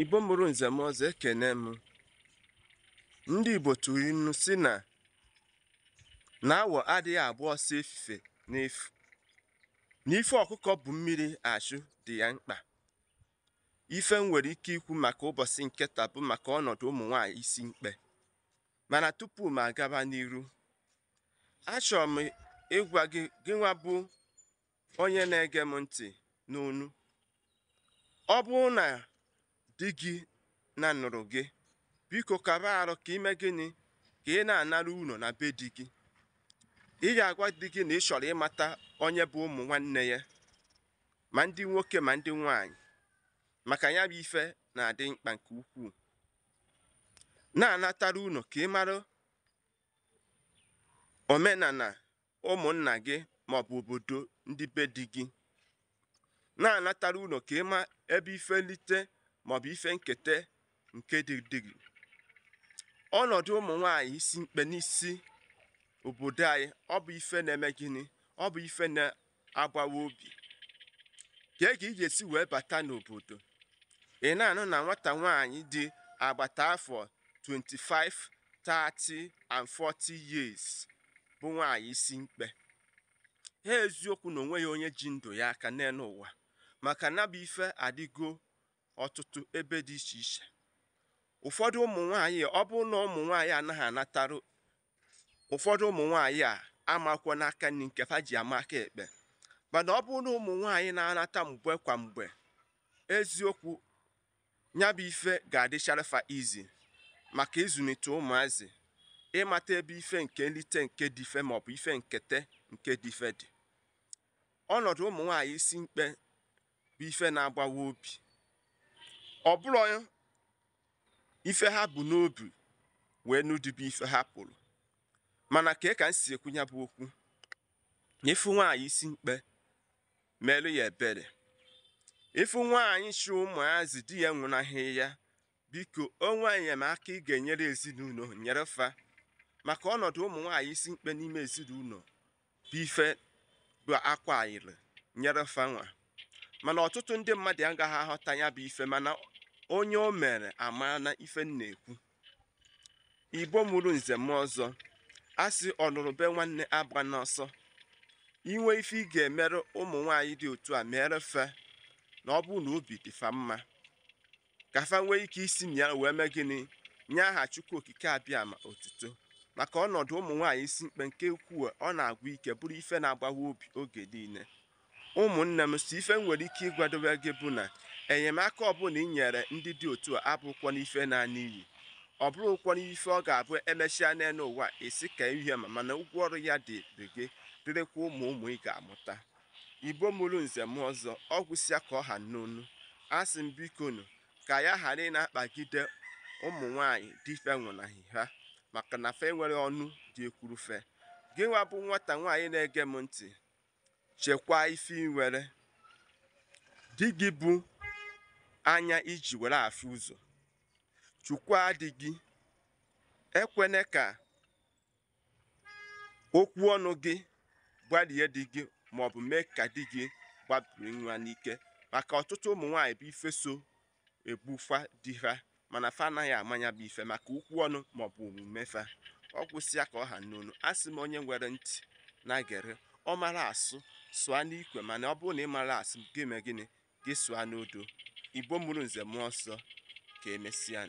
Igbo mụrụ nze m ọzọ, ekene m. Ndị Igbo tụrụ inu sị na na awọ adịghị agba ọsọ efife n'efu, na ife ọkụkọ bu mmiri achụ dị ya mkpa. Ife m nwere ike ikwu maka ụbọchị nke taa bụ maka ọnọdụ ụmụ nwaanyị isi mkpe. Mana tupu m agaba n'iru, achọrọ m ịgwa gị, gịnwa bụ onye na-ege m ntị n'onu, ọ bụrụ na di gị na nụrụ gị, biko kaba arụ ka ime gịnị ka ị na-anara ụlọ na be di gị. Ị ga-agwa di gị na ị chọrọ ịmata onye bụ ụmụ nwanne ya, ma ndị nwoke ma ndị nwaanyị, maka ya bụ ife na-adị mkpa nke ukwuu. Na-anatara ụlọ ka ị mara omenala ụmụnna gị maọbụ obodo ndị be di gị. Na-anatara ụlọ ka ị ma ebe ife nlite maọbụ ife nketa nke dị di gị. Ọnọdụ ụmụ nwaanyị isi mkpe n'isi obodo anyị, ọ bụ ife na-eme gịnị? Ọ bụ ife na-agbawa obi. Kee ka ị ga-esi wee bata n'obodo, ị na-anụ na nwata nwaanyị dị agbata afọ 25, 30 and 40 years bụ nwaanyị isi mkpe. Ha eziokwu na onweghị onye ji ndụ ya aka n'elu ụwa, maka na bụ ife adịgo ọtụtụ ebe dị iche iche. Ụfọdụ ụmụ nwaanyị, ọ bụrụ na ụmụ nwaanyị anaghị anatarụ, ụfọdụ ụmụ nwaanyị a amakwọ n'aka nri nke fa ji ama aka ekpe. Mana ọ bụrụ na ụmụ nwaanyị na-anata mgbe kwa mgbe, eziokwu ya bụ ife ga-adịchara fa izi maka ịzụlite ụmụazị, ịmata ebe ife nke nlite nke dị ife maọbụ ife nkete nke dị ife dị. Ọnọdụ ụmụ nwaanyị isi mkpe bụ ife na-agbawa obi. Ọ bụrụ ife ha bụ n'obi wee nụdịbe ife ha pụrụ. Mana ka ka m si ekwu ya bụ okwu, ịfụ nwaanyị isi mkpe, merụ ya ebere. Ịfụ nwaanyị chi ụmụazị di ya nwụnahị ya, biko onwe enyemaka ị ga-enyere ezinụlọ nyere fa, maka ọnọdụ ụmụ nwaanyị isi mkpe n'ime ezinụlọ bụ ife bụ akwa ayịrị nyere fa nwa. Mana ọtụtụ ndị mmadụ agaghị aghọta ya bụ ife, mana onye o mere amara na ife m na-ekwu. Igbo mụrụ nze m ọzọ, a sị ọnụrụ be nwanne agba n'ọsọ. Inwe ife ị ga-emerụ ụmụ nwaanyị dị otu a, mere fa, na ọ bụrụ na obi dị fa mma, ka fa nwee ike isi na ya wee mee gịnị, nye aha Chukwu Okike Abịama otuto. Maka ọnọdụ ụmụ nwaanyị isi mkpe nke ukwuu, ọ na-agwụ ike bụrụ ife na-agbawa obi oge niile. Ụmụnne m, si ife m nwere ike ịgwadobe gị bụ na enyemaka ọbụla i nyere ndị dị otu a abụrụkwa n'ife na-ana iyi, ọ bụrụkwa n'ife ọ ga-abụ emechaa n'elu ụwa esi ka ihe ma, mana ụgwọ ọrụ ya dị gị, dịrịkwa ụmụ ụmụ ị ga-amụta. Igbo mụrụ nze m ọzọ, ọ gwụsịa ka ọ ha n'onu. Asị m bikonu ka ya ghara ị na-akpagide ụmụ nwaanyị dị ife nwụnahị ha, maka na fe nwere ọnụ dị ekwurufe. Gị nwa bụ nwata nwaanyị na-ege m ntị, chekwaa ife ị nwere. Di gị bụ anya iji were afụ ụzọ. Chukwaa di gị. Ekwene ka okwu ọnụ gị gbalie di gị maọbụ mee ka di gị gbabiri nwa n'ike, maka ọtụtụ ụmụ nwaanyị bụ ife so egbufa di ha, mana fa anaghị amanya bụ ife maka okwu ọnụ maọbụ omume fa. Ọ gwụsịa ka ọ ha n'onu. Asị m onye nwere ntị na-egere, ọ mara asụ sụọ n'ikwe, mana ọ bụrụ na ị mara asụ, gị mee gịnị, gị sụọ n'odo. Igbo mụrụ nze mụọ ọsọ, ka emesịa.